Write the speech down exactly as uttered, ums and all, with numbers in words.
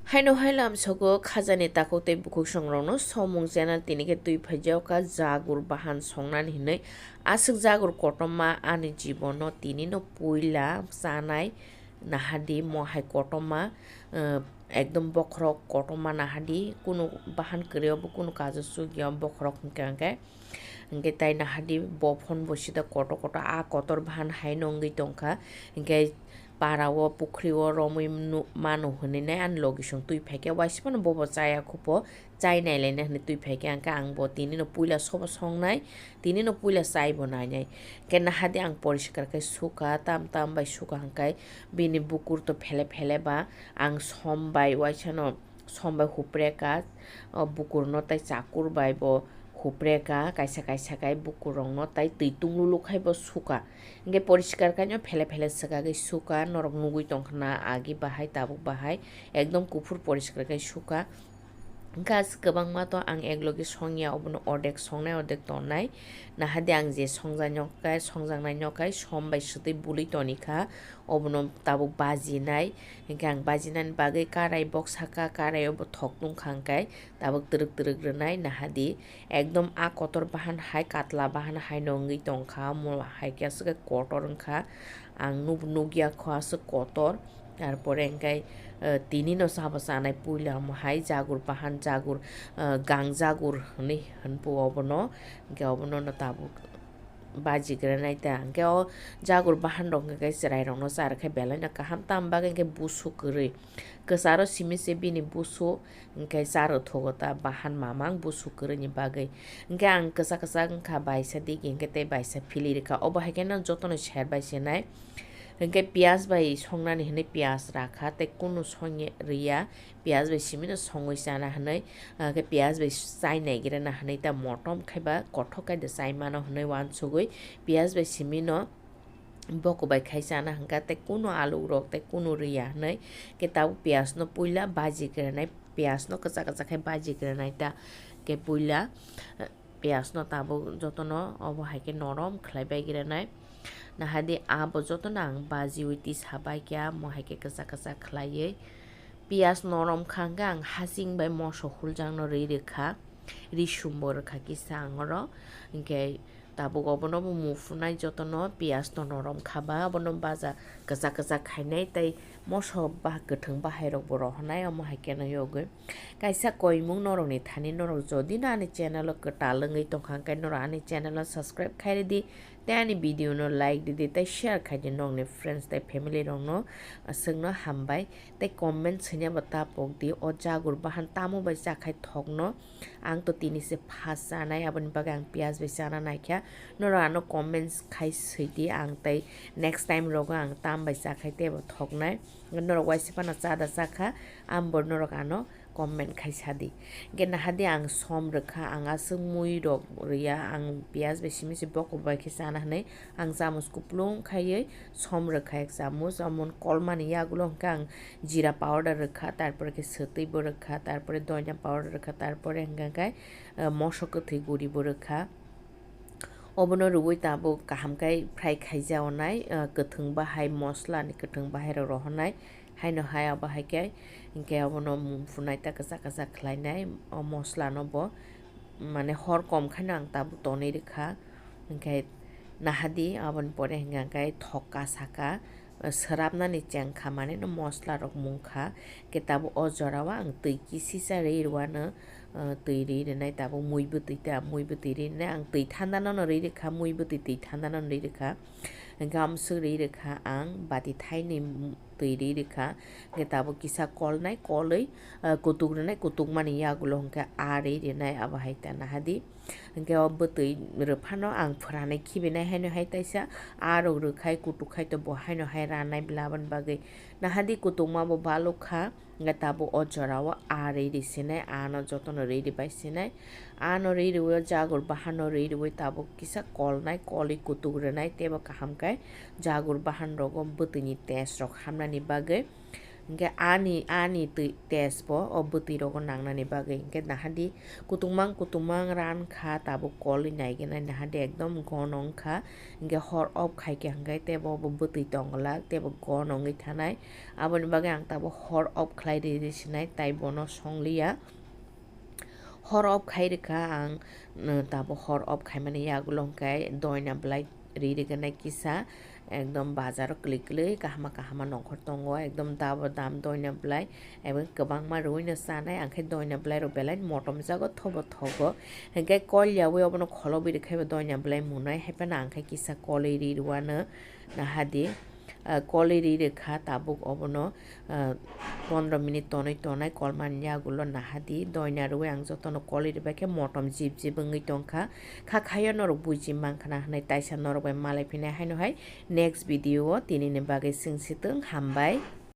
Haino hai lamsogo khajani takhuk tei bukhuk songrokno somung channel tini khe twi phaijak kha jagur bahan songnani hinwi. Aswk jagur kotorma ani jibono tinino puila chanai nahadi mo hai kotorma, eh, ekdom bokhorok kotorma nahadi kunu bahan kwrwi obo kunu kajo chukya bokhorok hwnkhe hwnkhe. Hwnkhe tai nahadi bo phone bo sida kotor kotor a kotor bahan haino wngwi tongkha. Hwnkhe para o pukhri o romwi nu-, manu hwnwi nai ani logisong twi phaikhe waisa phano bobo chaya khupo chai nailaina hwnwi twi phaikhe hwnkhe ang bo tinino puila sobo songnai tinino puila chaibo nainai. Hwnkhe nahadi ang poriskar khe sukha tam tam bai sukha hwnkhe bini bukur to phele phele ba ang som bai waisano som bai hupreka, o bukurno tai chakur bai bo hupreka, kaisa kaisa khai bukurrokno tai twi tunglulu khai bo suka. Hwnkhe poriskar khaino phele phele swkagwi suka, norok nugwi tongkha na agi bahai tabuk bahai ekdom kuphur poriskar khai suka. Hwnkhe aswk kwbangma to ang eklogi songya, obono ordek songnai ordek tongnai. Nahadi ang je songjak nokkai, songjak nai nokkai som bai swtwi bului tonikha, obono tabuk bajinai. Hwnkhe ang bajinani bagwi karai bok saka, karai o bo thok tongkha hwnkhe tabuk twrwk twrwk rwnai nahadi. Ekdom a kotor bahan hai katla bahan haino wngwi tongkha, omo hai khe aswk khe kotor wngkha. Ang nuk-, nukya kho aswk kotor. Tarpore hwnkhe, eh, tinino sabo chanai puila omo hai jagur bahan jagur, eh, gang jagur hwnwi hwnphu obono. Hwnkhe obono no tabuk bajigranai ta. Hwnkhe o jagur bahan rok hwnkhe chwrai rokno char khe belai no kaham, tam bagwi hwnkhe busu kwrwi. Kwcharo simi se bini busu hwnkhe charo thogo ta bahan mamang busu kwrwini bagwi. Hwnkhe ang kwchak kwchak wngkha baisa digi hwnkhe tei baisa philirikha. Obo hai kheno jotono ser bai se nai. Hwnkhe piyaj bai songnani hwnwi piyaj rakha tei kunu songya riya. Piyaj bai simino songwi chana hwnwi, ah, khe piyaj bai chai naigrana hwnwi ta motom khai ba kothok khai da chai mano hwnwi uansugwi piyaj bai simino boko bai khai chana hwnkha tei kunu alu rok tei kunu riya hwnwi khe tabuk piyaj no puila baji granai, piyaj no kwchak kwchak khai baji granai ta khe puila. Piyaj no tabuk jotono obo hai khe norom khlai bai granai. Nahadi abo jotono ang bajiwi tisa bai khe amo hai khe kwchak kwchak khlaiwi. Piyaj norom kha hwnkhe ang hasing bai moso huljak no ri rwkha. Risum bo rwkha kisa ang oro. Hwnkhe tabuk obono bo muphunai jotono piyaj no norom kha ba abono baja kwchak kwchak khainai tei moso ba kwthwng bahai rok bo rohornai omo hai khe no yogwi. Kaisa koimung norokni thani norok jodi no ani channel o kwtal wngwi tongkha hwnkhe norok ani channel o subscribe khai rwdi tei ani video no like rwdi tei share khai di norokni friends tei family rokno aswkno hambai tei comment swina bo ta pokdi o jagur bahan tamo bai chakhai thokno ang to tini se first chanai aboni bagwi ang piyaj bai chana naikha norok ano comments khai swidi ang tei next time rogo ang tam bai chakhai teibo thoknai norok waisa phano chada chakha ang bo norok ano comment khai sadi. Hwnkhe nahadi ang som rwkha, ang aswk mui rok rwya, ang piyaj bai simi se bokol bai khe chana hwnwi ang chamus kuplung khaiwi som rwkha ek chamus. Amon kolmani yagulo hwnkhe ang jira powder rwkha, tarpore khe swtwi bo rwkha, tarpore doina powder rwkha, tarpore hwnkhe khe, eh, moso kwthwi guri bo rwkha. Obono rwui tabuk kaham khe fry khaijak onai, ah, kwthwng bahai, moslani kwthwng bahai rok rohornai. Haino hai abo hai khe, hinkhe obono mung phunai ta kwchak kwchak khlainai. O moslano bo, mane, hor kom khaino ang tabuk tonwi rwkha. Hinkhe nahadi aboni pore hinkhe thokka saka. Srapnani chengkha, mane no mosla rok mungkha, khe tabuk o jora o ang twi kisisa ri rwano, ah, twi ri rwnai tabuk mui bwtwi ta, mui bwtwi ri rwnai ang twi thanda no no ri rwkha, mui bwtwi twi thanda no no ri rwkha, hwnkhe amswk ri rwkha ang bati thainwi twi ri rwkha, hwnkhe tabuk kisa kolnai kolwi, ah, kutuk rwnai kutuk mani yagulo hwnkhe a ri rwnai abo hai ta nahadi. Hwnkhe o bwtwi rwphano ang phwranai khibinai haino hai taisa, a rok rwkhai kutuk khai to bo haino hai ranai bla aboni bagwi. Nahadi kutungma bo baluk kha, hwnkhe tabuk o jora o a ri ri sinai, ano jotono ri ri bai sinai. Ano ri riwi o jagur bahano ri riwi tabuk kisa kolnai, kolwi kutuk rwnai teibo kaham khe jagur bahan rogo bwtwini test rok hamnani bagwi. Hingke ani, ani twi test bo o bwtwi rogo nangnani bagwi. Hingke nahadi kutungmang kutungmang ran kha, tabuk kolwi naigenai nahadi ekdom gono wngkha. Hingke hor off khaikhe hingke tebo bo bwtwi tongla, tebo gono wngwi thanai. Aboni bagwi ang tabuk hor off khlai ri ri sinai, tai bono songliya. Hor off khai rikha ang, mm, tabuk hor off khaimani yagulo hwnkhe doina belai ri riganai kisa, ekdom bazaro kwlwi kwlwi kahama kahama nongkhor tongo, ekdom dabo dam doina belai, ebo kwbangma rwino chanai, angkhe doina belai rok belai motom jago, thobo thogo, hwnkhe kol yaui obono kholobwi rikhe bo doina belai munai, haiphano angkhe kisa kolwi ri rwano nahadi. Ah, kolwi ri rikha tabuk obono, ah, pondro minute tonwi tonai kolmani yagulo nahadi. Doina rwui ang jotono kolwi ribaikhe motom jip jip wngwi tongkha. Kha khaio norok buji mankha na hwnwi taisa norok bai malai phinai haino hai next video o tinini bagwi sing sitwng, hambai.